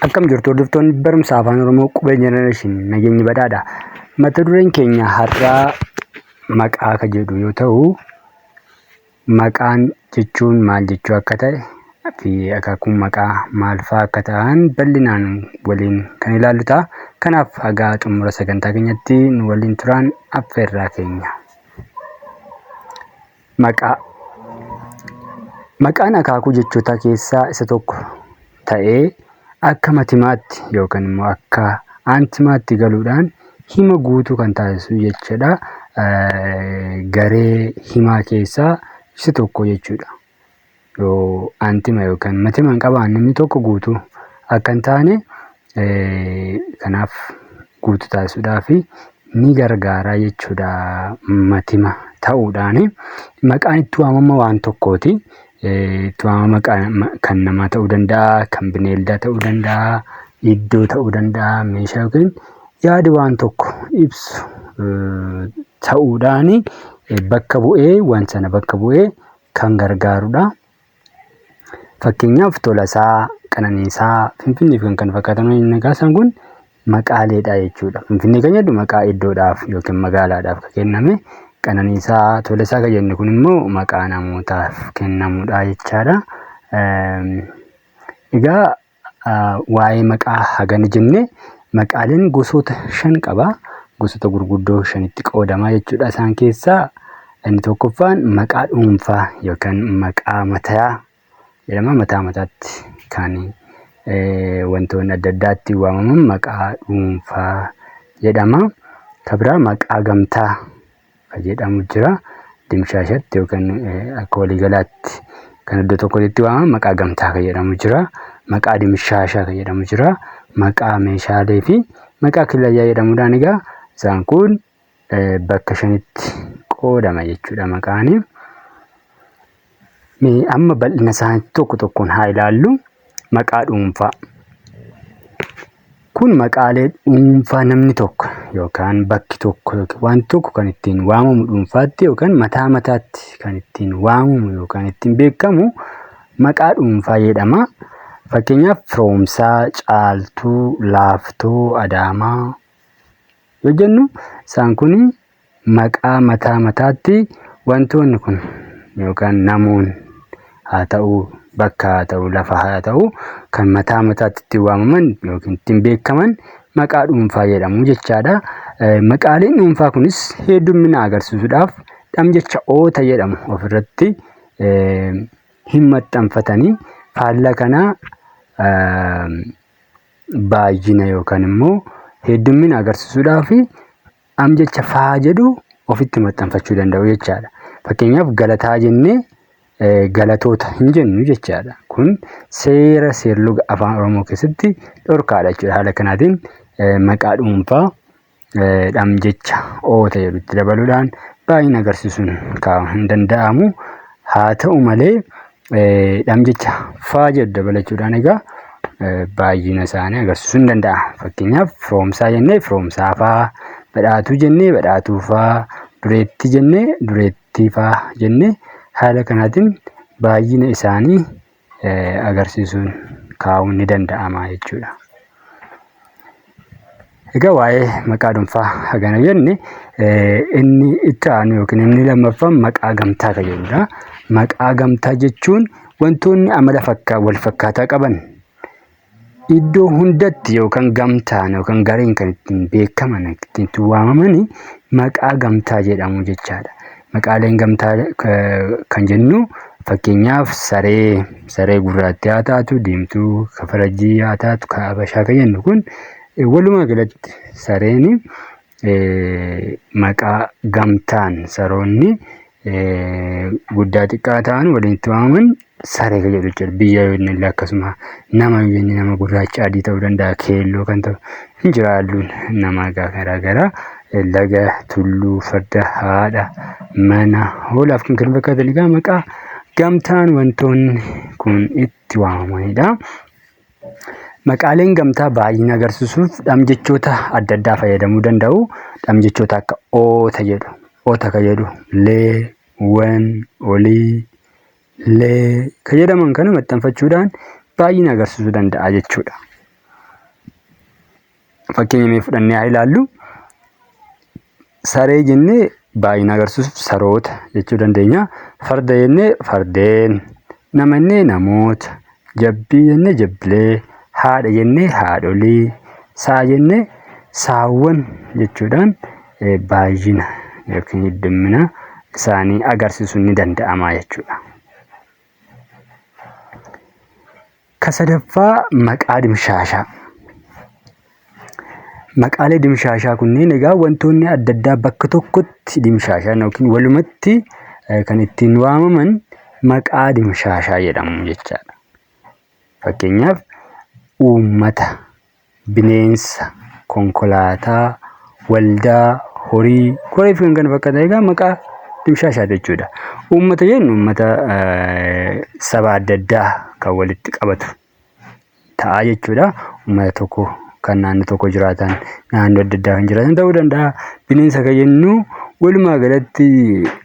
Akkam jirtu hordoftoonni barumsa Afaan Oromoo Qubee Generation, nageenyi badhaadha. Mata dureen keenya har'aa maqaa ka jedhu yoo ta'u, maqaan jechuun maal jechuu akka ta'e fi akaakuun maqaa maal fa'aa akka ta'an bal'inaan waliin kan ilaallu ta'a. Kanaaf hagaa xumura sagantaa keenyatti nu waliin turaan affeerraa keenya. Maqaa. Maqaan akaakuu jechootaa keessaa isa tokko ta'ee akka matimaatti yookaan immoo akka aantimaatti galuudhaan hima guutuu kan taasisu jechuudha. Garee himaa keessaa isa tokko jechuudha. Yoo aantima yookaan matima hin qabaanne inni tokko guutuu akka hin taane, kanaaf guutuu taasisuudhaaf ni gargaara jechuudha matima ta'uudhaan. Maqaan itti waamama waan tokkooti. Itti waamama kan namaa ta'uu danda'a, kan bineeldaa ta'uu danda'a, iddoo ta'uu danda'a, meeshaa yookiin yaada waan tokko ibsu ta'uudhaan bakka bu'ee, waan sana bakka bu'ee kan gargaarudha. Fakkeenyaaf Tolasaa, Qananiisaa, Finfinnee fi kan kana fakkaatan isaan kun maqaaleedha jechuudha. Finfinnee kan jedhu maqaa iddoodhaaf yookiin magaalaadhaaf kan kenname. Qananiisaa, Tolasaa kan jennu kun immoo maqaa namootaaf kennamudha jechaadha. Egaa waa'ee maqaa hagana jenne, maqaaleen gosoota shan qaba. Gosoota gurguddoo shanitti qoodama jechuudha. Isaan keessaa inni tokkoffaan maqaa dhuunfaa yookaan maqaa mataa jedhama. Mataa mataatti kan wantoonni adda addaatti waamaman maqaa dhuunfaa jedhama. Kan biraa maqaa gamtaa kan jedhamu jira. Dimshaashatti yookaan akka waliigalaatti kan iddoo tokkotti waamaman maqaa gamtaa kan jedhamu jira. Maqaa dimshaashaa kan jedhamu jira. Maqaa meeshaalee fi maqaa killayyaa jedhamuudhaan egaa isaan kun bakka shanitti qoodama jechuudha maqaani. Mee amma bal'ina isaanii tokko tokkoon haa ilaallu. Maqaa dhuunfaa. Kun maqaalee dhuunfaa namni tokko yookaan bakki tokko yookiin wanti tokko kan ittiin waamamu dhuunfaatti yookaan mataa mataatti kan ittiin waamamu yookaan ittiin beekamu maqaa dhuunfaa jedhama. Fakkeenyaaf Firoomsaa, Caaltuu, Laaftoo, Adaamaa yoo jennu, isaan kun maqaa mataa mataatti wantoonni kun yookaan namoonni haa ta'u, bakka haa ta'u, lafa haa ta'u, kan mataa mataatti ittiin waamaman yookiin ittiin beekaman maqaa dhuunfaa jedhamu jechaadha. Maqaaleen dhuunfaa kunis heddummina agarsiisuudhaaf dhamjecha oota jedhamu ofirratti hin maxxanfatanii. Faallaa kanaa baay'ina yookaan immoo heddummina agarsiisuudhaaf dhamjecha faa jedhu ofitti maxxanfachuu danda'u jechaadha. Fakkeenyaaf Galataa jennee galatoota hin jennu jechaadha. Kun seera seerluga Afaan Oromoo keessatti dhorkaadha jechuudha. Haala kanaatiin maqaa dhuunfaa dhamjecha oota jedhutti dabaluudhaan baay'ina agarsiisuun kaa'uun hin danda'amu. Haa ta'u malee dhamjecha faa jedhu dabalachuudhaan egaa baay'ina isaanii agarsiisuu hin danda'ama. Fakkeenyaaf Firoomsaa jennee Firoomsaa faa, Badhaatuu jennee Badhaatuu faa, Dureettii jennee Dureettii faa jennee haala kanaatiin baay'ina isaanii agarsiisuun kaa'uun ni danda'ama jechuudha. Egaa waa'ee maqaa dhuunfaa hagana jenne, inni itti aanu yookiin inni lammaffaan maqaa gamtaa kan jedhudha. Maqaa gamtaa jechuun wantoonni amala wal fakkaataa qaban iddoo hundatti yookaan gamtaan yookaan gareen kan ittiin beekaman, ittiin waamaman maqaa gamtaa jedhamu jechaadha. Maqaaleen gamtaa kan jennu fakkeenyaaf saree, saree gurraattii haa taatu, diimtuu, ka farajjii haa taatu, ka habashaa kan jennu kun walumaa galatti sareen maqaa gamtaan saroonni guddaa xiqqaa ta'an waliin itti waamaman saree kan jedhu jechuudha. Biyya yoo jenne illee akkasuma, nama yoo jenne nama gurraacha, adii ta'uu danda'a, keelloo kan ta'u hin jira, halluun namaa garaa garaa. Laga, tulluu, farda, haadha, mana, hoolaa fi kan kana fakkaatan egaa maqaa gamtaan wantoonni kun itti waamamanidha. Maqaaleen gamtaa baay'ina agarsiisuuf dhamjechoota adda addaa fayyadamuu danda'u. Dhamjechoota akka oota jedhu, oota kan jedhu, lee, wan, olii, lee kan jedhaman kana maxxanfachuudhaan baay'ina agarsiisuu danda'a jechuudha. Fakkeenya mee fudhannee haa ilaallu. Saree jennee baay'ina agarsiisuuf saroota jechuu dandeenya. Farda jennee fardeen, nama jennee namoota, jabbii jennee jabbilee, haadha jennee haadholii, sa'a jennee saawwan jechuudhaan baay'ina yookiin heddummina isaanii agarsiisuun ni danda'ama jechuudha. Ka sadaffaa maqaa dimshaashaa. Maqaalee dimshaashaa kunneen egaa wantoonni adda addaa bakka tokkotti dimshaashaan yookiin walumatti kan ittiin waamaman maqaa dimshaashaa jedhamu jechaadha. Fakkeenyaaf uummata, bineensa, konkolaataa, waldaa, horii, koree fi kan kana fakkaatan egaa maqaa dimshaashaati jechuudha. Uummata jennu uummata saba adda addaa kan walitti qabatu ta'a jechuudha. Uummata tokko kan naannoo tokko jiraatan, naannoo adda addaa kan jiraatan ta'uu danda'a. Bineensa kan jennu walumaa galatti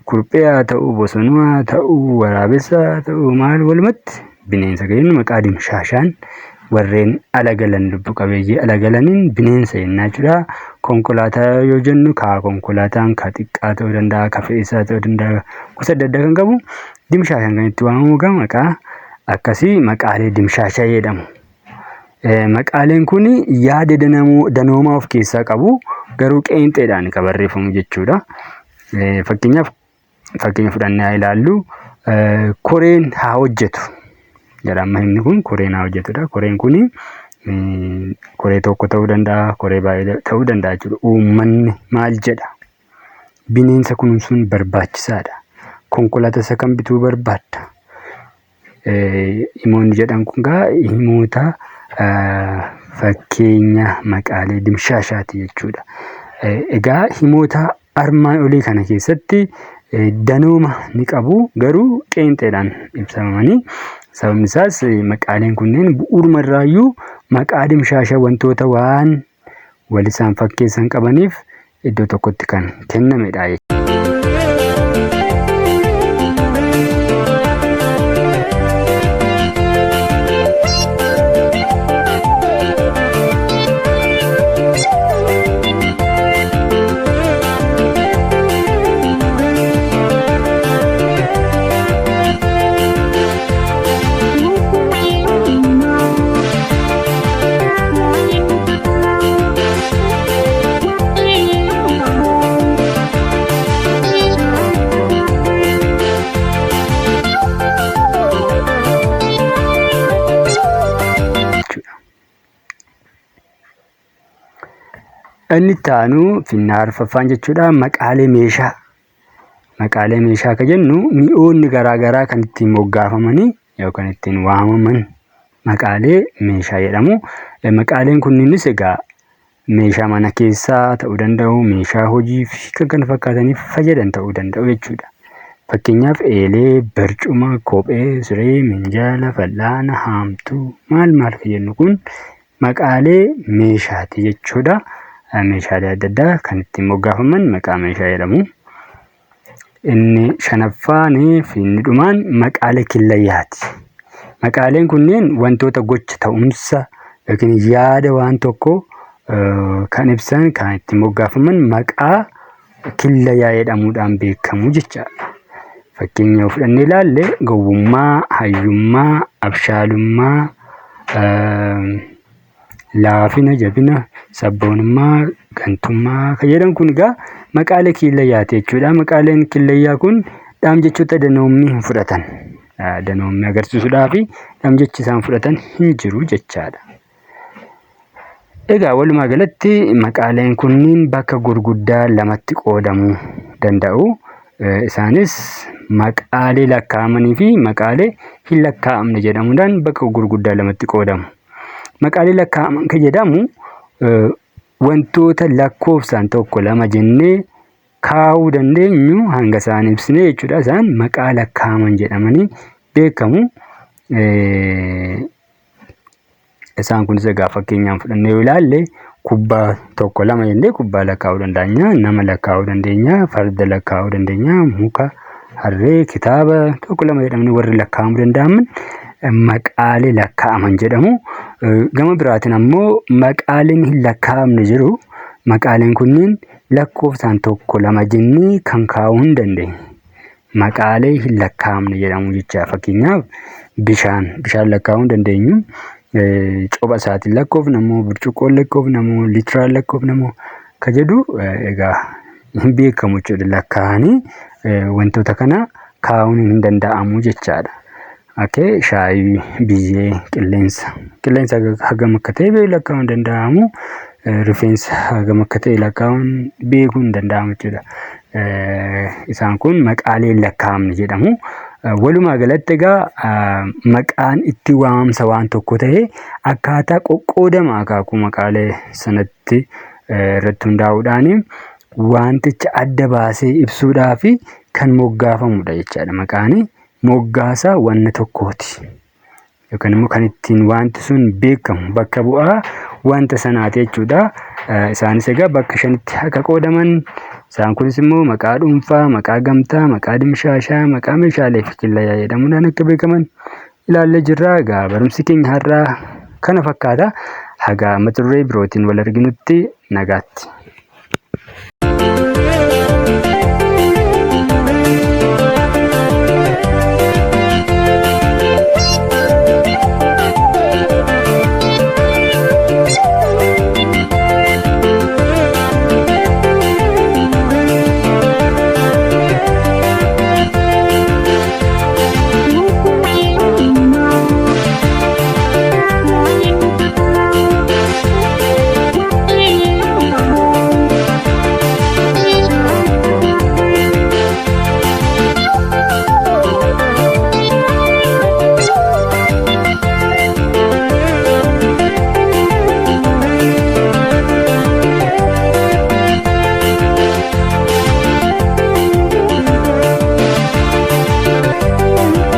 kuruphee haa ta'u, bosonuu haa ta'u, waraabessa haa ta'u maal walumatti bineensa kan jennu maqaa dimshaashaan warreen ala galan lubbu qabeeyyii ala galaniin bineensa jennaa jechuudha. Konkolaataa yoo jennu kaa konkolaataan ka xiqqaa ta'uu danda'a, ka fe'isaa ta'uu danda'a, gosa adda addaa kan qabu dimshaashaan kan itti waamamu egaa maqaa akkasii maqaalee dimshaashaa jedhamu. Maqaaleen kun yaada danoomaa of keessaa qabu garuu qeenxeedhaan kan barreeffamu jechuudha. Fakkeenyaaf fakkeenya fudhannee haa ilaallu. Koreen haa hojjetu jedha amma himni kun koreen haa hojjetudha. Koreen kun koree tokko ta'uu danda'a, koree baay'ee ta'uu danda'a jechuudha. Uummanni maal jedha? Bineensa kunuunsuun barbaachisaadha. Konkolaataa isa kam bituu barbaadda? Himoonni jedhan kun egaa himoota fakkeenya maqaalee dimshaashaati jechuudha. Egaa himoota armaan olii kana keessatti danooma ni qabu garuu qeenxeedhaan ibsamamanii sababni isaas maqaaleen kunneen bu'uuruma irraayyuu maqaa dimshaasha wantoota waan wal isaan fakkeessan qabaniif iddoo tokkotti kan kennamedha. Jechuudha. Inni itti aanu finnaa arfaffaan jechuudha maqaalee meeshaa. Maqaalee meeshaa kan jennu mi'oonni garaa garaa kan ittiin moggaafamanii yookaan ittiin waamaman maqaalee meeshaa jedhamu. Maqaaleen kunniinis egaa meeshaa mana keessaa ta'uu danda'u, meeshaa hojii fi kan kana fakkaataniif fayyadan ta'uu danda'u jechuudha. Fakkeenyaaf eelee, barcuma, kophee, siree, minjaala, fal'aana, haamtuu maal maal kan jennu kun maqaalee meeshaati jechuudha. Meeshaalee adda addaa kan ittiin moggaafaman maqaa meeshaa jedhamu. Inni shanaffaan fi inni dhumaan maqaalee killayyaati. Maqaaleen kunneen wantoota gocha ta'umsa yookiin yaada waan tokkoo kan ibsan kan ittiin moggaafaman maqaa killayyaa jedhamuudhaan beekamu jechaadha. Fakkeenya yoo fudhannee ilaalle gowwummaa, hayyummaa, abshaalummaa, laafina, jabina, sabboonummaa, gantummaa kan jedhan kun egaa maqaalee killayyaati jechuudha. Maqaaleen killayyaa kun dhaamjechoota danoommii hin fudhatan. Danoommii agarsiisuudhaaf dhaamjechi isaan fudhatan hin jiru jechaadha. Egaa walumaa galatti maqaaleen kunniin bakka gurguddaa lamatti qoodamuu danda'u. Isaanis maqaalee lakkaa'amanii fi maqaalee hin lakkaa'amne jedhamuudhaan bakka gurguddaa lamatti qoodamu. Maqaalee lakkaa'aman kan jedhamu wantoota lakkoofsaan tokko lama jennee kaa'uu dandeenyu hanga isaan ibsine jechuudha. Isaan maqaa lakkaa'aman jedhamanii beekamu. Isaan kunis egaa fakkeenyaan fudhannee yoo ilaalle kubbaa tokko lama jennee kubbaa lakkaa'uu dandeenya, nama lakkaa'uu dandeenya, farda lakkaa'uu dandeenya, muka, harree, kitaaba tokko lama jedhamanii warri lakkaa'amuu danda'aman maqaalee lakkaa'aman jedhamu. Gama biraatiin ammoo maqaaleen hin lakkaa'amne jiru. Maqaaleen kunniin lakkoofsaan tokko lama jennee kan kaa'uu hin dandeenye. Maqaalee hin lakkaa'amne jedhamu jecha. Fakkeenyaaf bishaan bishaan lakkaa'uu hin dandeenyu. Copha isaatiin lakkoofna moo burcuqqoon lakkoofna moo litiraan lakkoofna moo ka jedhu egaa hin beekamu jechuudha. Lakkaa'anii wantoota kana kaa'uun hin danda'amu jechaadha. Okay, shaayii, biyyee, qilleensa. Qilleensa hagam akka ta'e lakkaa'uun hin danda'amu. Rifeensa hagam akka ta'e lakkaa'uun beekuun hin danda'amu jechuudha. Isaan kun maqaalee hin lakkaa'amne jedhamu. Walumaa galatti egaa maqaan itti waamamsa waan tokko ta'e akkaataa qoqqoodama akaakuu maqaalee sanatti irratti hundaa'uudhaan wanticha adda baasee ibsuudhaaf kan moggaafamudha jechaadha. Maqaan moggaasa wanna tokkooti. Yookaan immoo kan ittiin wanti sun beekamu bakka bu'aa wanta sanaati jechuudha. Isaanis egaa bakka shanitti akka qoodaman isaan kunis immoo maqaa dhuunfaa, maqaa gamtaa, maqaa dimshaashaa, maqaa meeshaalee fi killayyaa jedhamuudhaan akka beekaman ilaallee jirra. Egaa barumsi keenya har'aa kana fakkaata. Haga mata duree birootiin wal arginutti nagaatti.